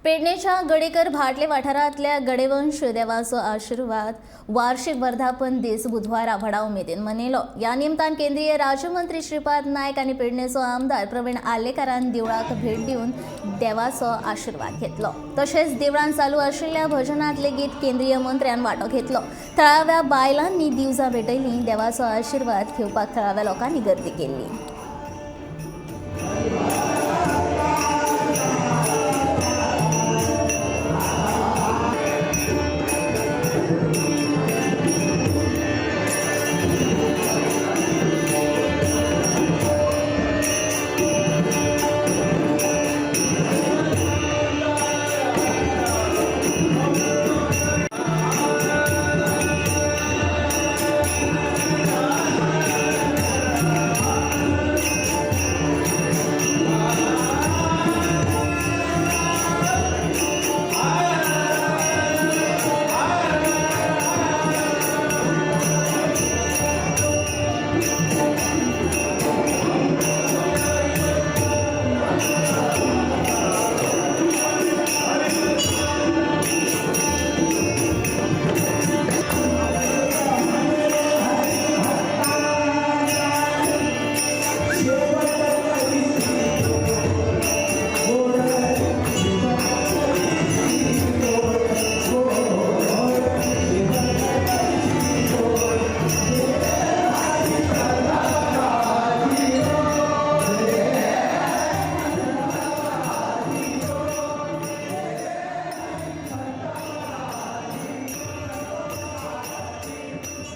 पेडणेच्या गडेकर भाटले वाठारांतल्या गडेवंश देवाचो आशिर्वाद वार्षिक वर्धापन दीस बुधवारा व्हडा उमेदीन मनयलो. ह्या निमतान केंद्रीय राज्यमंत्री श्रीपाद नायक आनी पेडणेचो आमदार प्रवीण आर्लेकारान देवळाक भेट दिवन देवाचो आशिर्वाद घेतलो. तशेंच देवळान चालू आशिल्ल्या भजनात लेगीत केंद्रीय मंत्र्यान वांटो घेतलो. थळाव्या बायलांनी दिवजां भेटयली. देवाचो आशिर्वाद घेवपाक थळाव्या लोकांनी गर्दी केल्ली.